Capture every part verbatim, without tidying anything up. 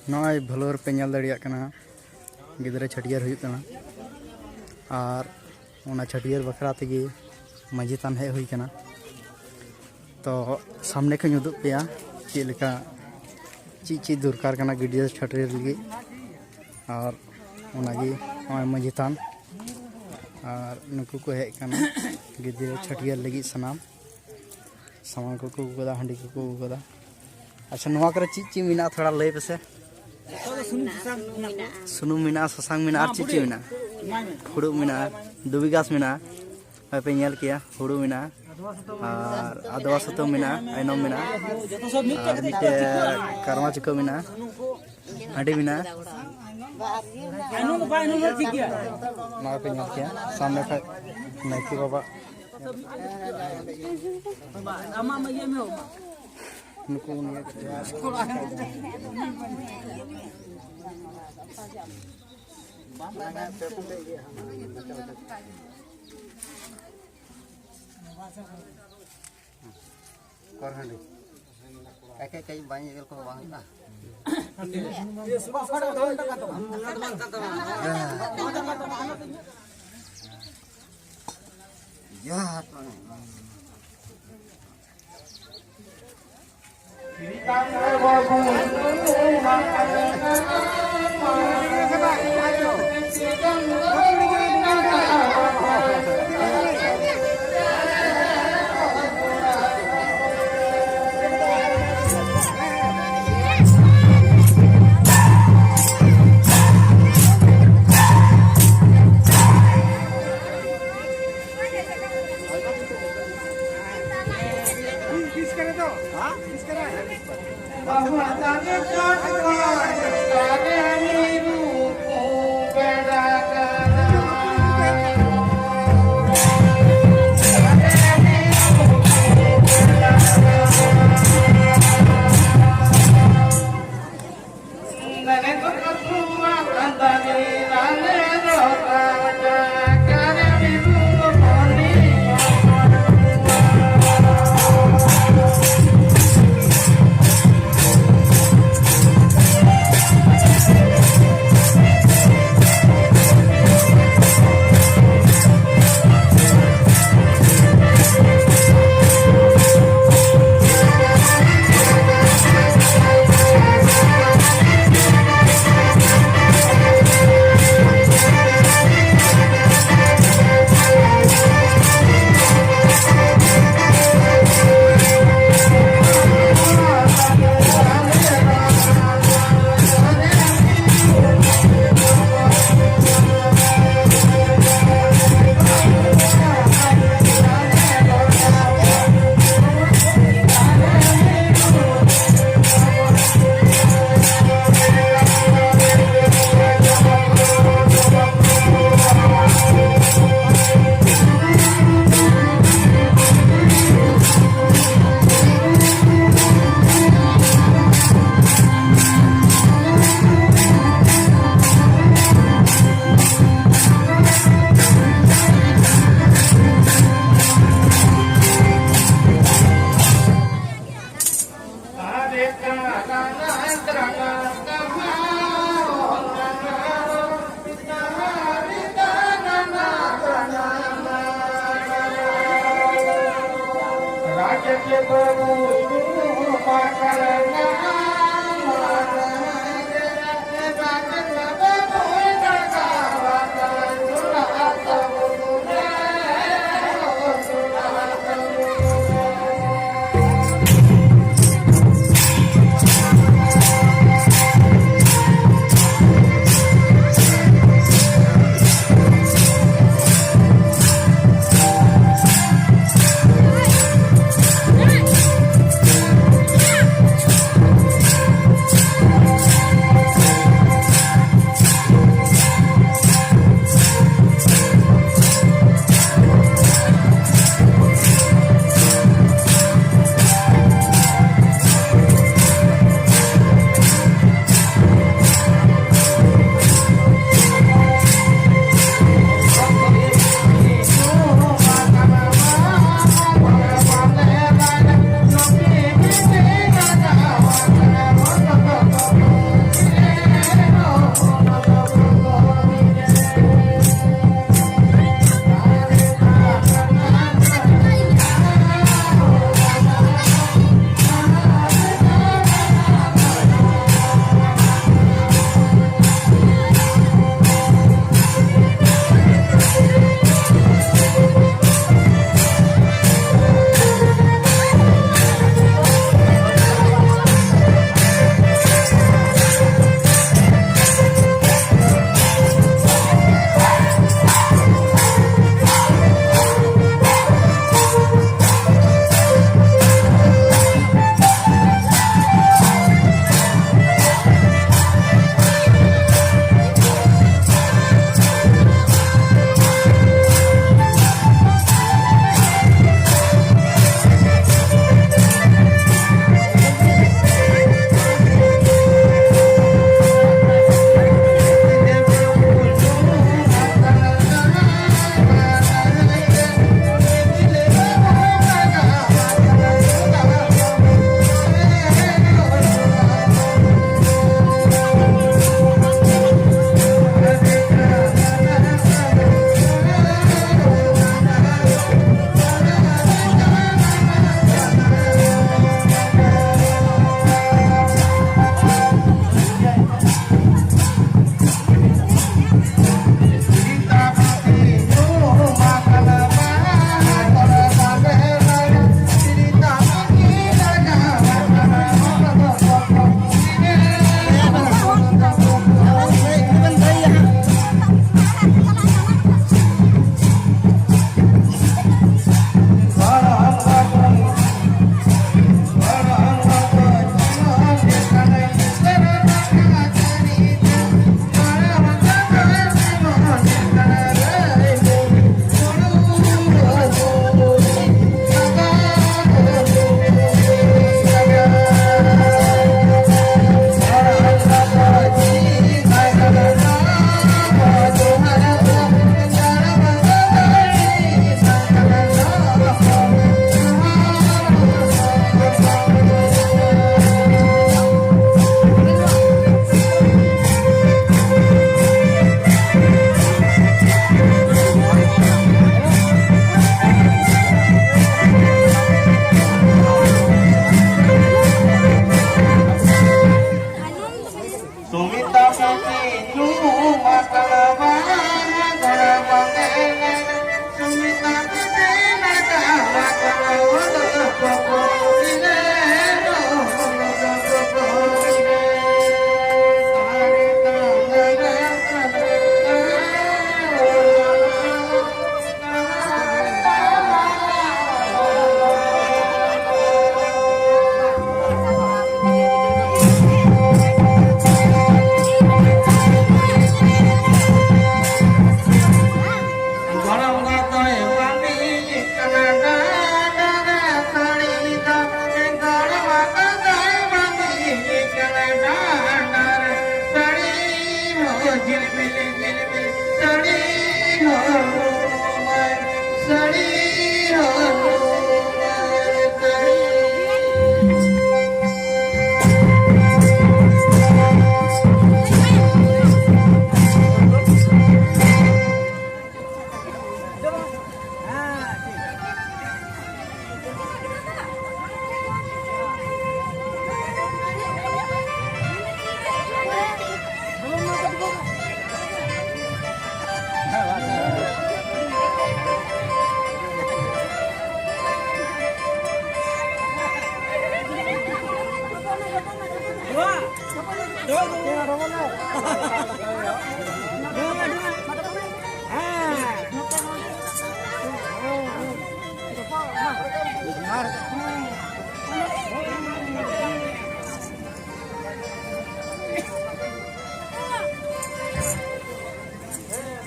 ᱱᱚᱜᱼᱚᱭ ᱵᱷᱟᱹᱞᱩᱣᱟᱹᱨ ᱯᱮ ᱧᱮᱞ ᱫᱟᱲᱮᱭᱟᱜ ᱠᱟᱱᱟ, ᱜᱤᱫᱽᱨᱟᱹ ᱪᱷᱟᱹᱴᱭᱟᱹᱨ ᱦᱩᱭᱩᱜ ᱠᱟᱱᱟ᱾ ᱟᱨ ᱚᱱᱟ ᱪᱷᱟᱹᱴᱭᱟᱹᱨ ᱵᱟᱠᱷᱨᱟ ᱛᱮᱜᱮ ᱢᱟᱹᱡᱷᱤ ᱛᱷᱟᱱ ᱦᱮᱡ ᱦᱩᱭ ᱠᱟᱱᱟ᱾ ᱛᱚ ᱥᱟᱢᱱᱮ ᱠᱷᱚᱱ ᱩᱫᱩᱜ ᱯᱮᱭᱟ ᱪᱮᱫ ᱞᱮᱠᱟ, ᱪᱮᱫ ᱪᱮᱫ ᱫᱚᱨᱠᱟᱨ ᱠᱟᱱᱟ ᱜᱤᱫᱽᱨᱟᱹ ᱪᱷᱟᱹᱴᱭᱟᱹᱨ ᱞᱟᱹᱜᱤᱫ᱾ ᱟᱨ ᱚᱱᱟᱜᱮ ᱱᱚᱜᱼᱚᱭ ᱢᱟᱹᱡᱷᱤ ᱛᱷᱟᱱ, ᱟᱨ ᱱᱩᱠᱩ ᱠᱚ ᱦᱮᱡ ᱠᱟᱱᱟ ᱜᱤᱫᱽᱨᱟᱹ ᱪᱷᱟᱹᱴᱭᱟᱹᱨ ᱞᱟᱹᱜᱤᱫ ᱥᱟᱱᱟᱢ ᱥᱟᱢᱟᱱ ᱠᱚᱠᱚ ᱟᱹᱜᱩ ᱠᱟᱫᱟ, ᱦᱟᱺᱰᱤ ᱠᱚᱠᱚ ᱟᱹᱜᱩ ᱠᱟᱫᱟ᱾ ᱟᱪᱪᱷᱟ, ᱱᱚᱣᱟ ᱠᱚᱨᱮ ᱪᱮᱫ ᱪᱮᱫ ᱢᱮᱱᱟᱜᱼᱟ, ᱛᱷᱚᱲᱟ ᱞᱟᱹᱭ ᱯᱮᱥᱮ᱾ ᱥᱩᱱᱩᱢ ᱢᱮᱱᱟᱜᱼᱟ, ᱥᱟᱥᱟᱝ ᱢᱮᱱᱟᱜᱼᱟ, ᱟᱨ ᱪᱮᱫ ᱪᱮᱫ ᱢᱮᱱᱟᱜᱼᱟ? ᱯᱷᱩᱲᱩᱜ ᱢᱮᱱᱟᱜᱼᱟ, ᱫᱷᱩᱵᱤ ᱜᱷᱟᱥ ᱢᱮᱱᱟᱜᱼᱟ, ᱦᱳᱭ ᱯᱮ ᱧᱮᱞ ᱠᱮᱭᱟ, ᱦᱩᱲᱩ ᱢᱮᱱᱟᱜᱼᱟ, ᱟᱨ ᱟᱫᱣᱟ ᱥᱩᱛᱟᱹᱢ ᱢᱮᱱᱟᱜᱼᱟ, ᱟᱭᱱᱚᱢ ᱢᱮᱱᱟᱜᱼᱟ, ᱟᱨ ᱢᱤᱫᱴᱮᱡ ᱠᱟᱨᱢᱟ ᱪᱩᱠᱟᱹ ᱢᱮᱱᱟᱜᱼᱟ, ᱦᱟᱺᱰᱤ ᱢᱮᱱᱟᱜᱼᱟ᱾ ᱱᱚᱣᱟ ᱯᱮ ᱧᱮᱞ ᱠᱮᱭᱟ ᱥᱟᱢᱱᱮ ᱠᱷᱚᱡ ᱱᱟᱭᱠᱮ ᱵᱟᱵᱟ᱾ ᱱᱩᱠᱩ ᱱᱤᱭᱟᱹ ᱠᱚᱨᱦᱟᱸᱰᱤ᱾ ᱮᱠᱮ ᱮᱠᱮ ᱵᱟᱝ ᱧᱮᱞ ᱠᱚ ᱵᱟᱝ ᱦᱩᱭᱩᱜᱼᱟ᱾ ᱡᱚᱦᱟᱨ᱾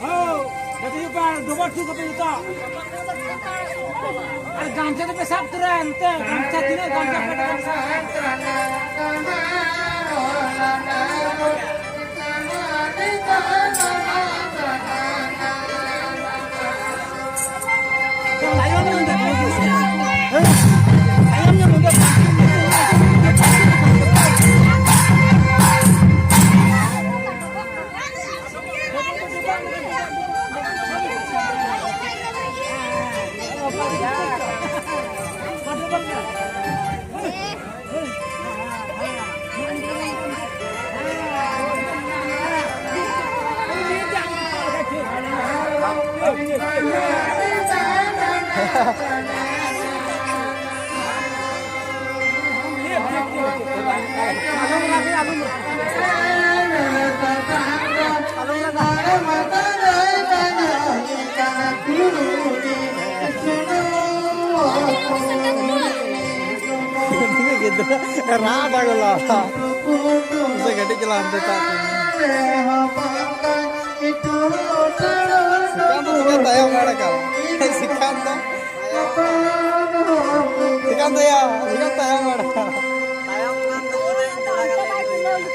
ᱦᱳ, ᱡᱚᱛᱚ ᱡᱚᱛᱚ ᱰᱚᱵᱚᱞ ᱴᱷᱤᱠ ᱠᱟᱛᱮ ᱡᱚᱛᱚ᱾ ᱟᱨ ᱜᱟᱢᱪᱷᱟ ᱫᱚᱯᱮ ᱥᱟᱵ ᱛᱚᱨᱟ ᱮᱱᱛᱮ, ᱜᱟᱢᱪᱷᱟ ᱛᱤᱱᱟᱹᱜ ᱜᱟᱢᱪᱷᱟ ᱯᱮ ᱥᱟᱵ? ᱜᱤᱫᱽᱨᱟᱹ ᱨᱟᱜ ᱫᱟ ᱜᱚᱞᱟ᱾ ᱥᱮ ᱠᱟᱹᱴᱤᱡ ᱪᱟᱞᱟᱣ ᱦᱟᱱᱛᱮ ᱛᱟᱵ ᱠᱚ᱾ ᱥᱤᱠᱷᱟᱱᱛ ᱫᱚ ᱛᱟᱭᱚᱢ ᱟᱲᱟᱜᱟ᱾ ᱥᱤᱠᱷᱟᱱᱛ ᱫᱚ, ᱥᱤᱠᱷᱟᱱᱛ ᱫᱚ ᱭᱟ, ᱥᱤᱠᱷᱟᱱᱛ ᱛᱟᱭᱚᱢ ᱟᱲᱟᱜᱟ᱾ ᱛᱟᱭᱚᱢ ᱠᱷᱟᱱ ᱫᱚ ᱚᱱᱟ ᱤᱧ ᱛᱟᱲᱟ ᱠᱟᱛᱮ ᱜᱮ᱾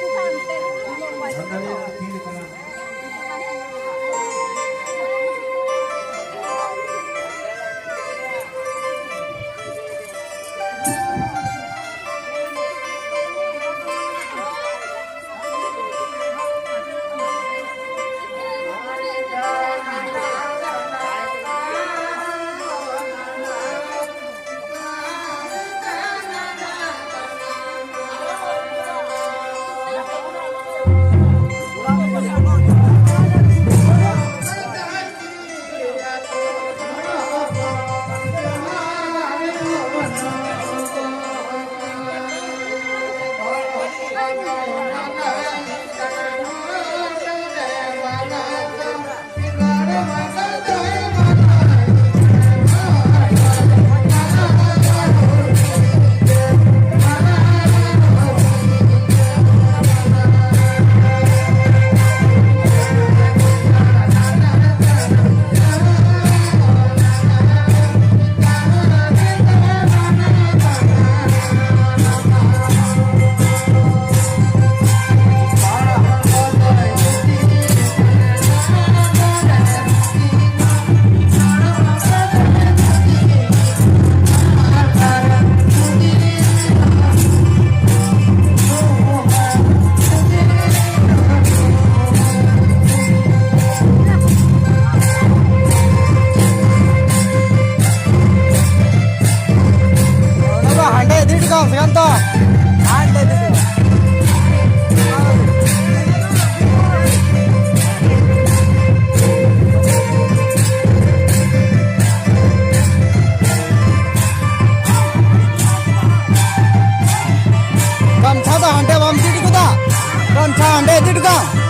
ᱚᱱᱟ ᱫᱚ ᱦᱟᱸᱰᱮ ᱤᱫᱤ ᱦᱚᱴᱚ ᱠᱟᱜ ᱢᱮ, ᱥᱤᱠᱟᱱᱛᱚ᱾ ᱦᱟᱸᱰᱮ ᱤᱫᱤ ᱦᱚᱴᱚ ᱠᱟᱜ ᱢᱮ᱾ ᱜᱟᱢᱪᱷᱟ ᱫᱚ ᱦᱟᱸᱰᱮ ᱵᱟᱢ ᱤᱫᱤ ᱦᱚᱴᱚ ᱠᱟᱫᱟ? ᱜᱟᱢᱪᱷᱟ ᱦᱟᱸᱰᱮ ᱤᱫᱤ ᱦᱚᱴᱚ ᱠᱟᱜ ᱢᱮ᱾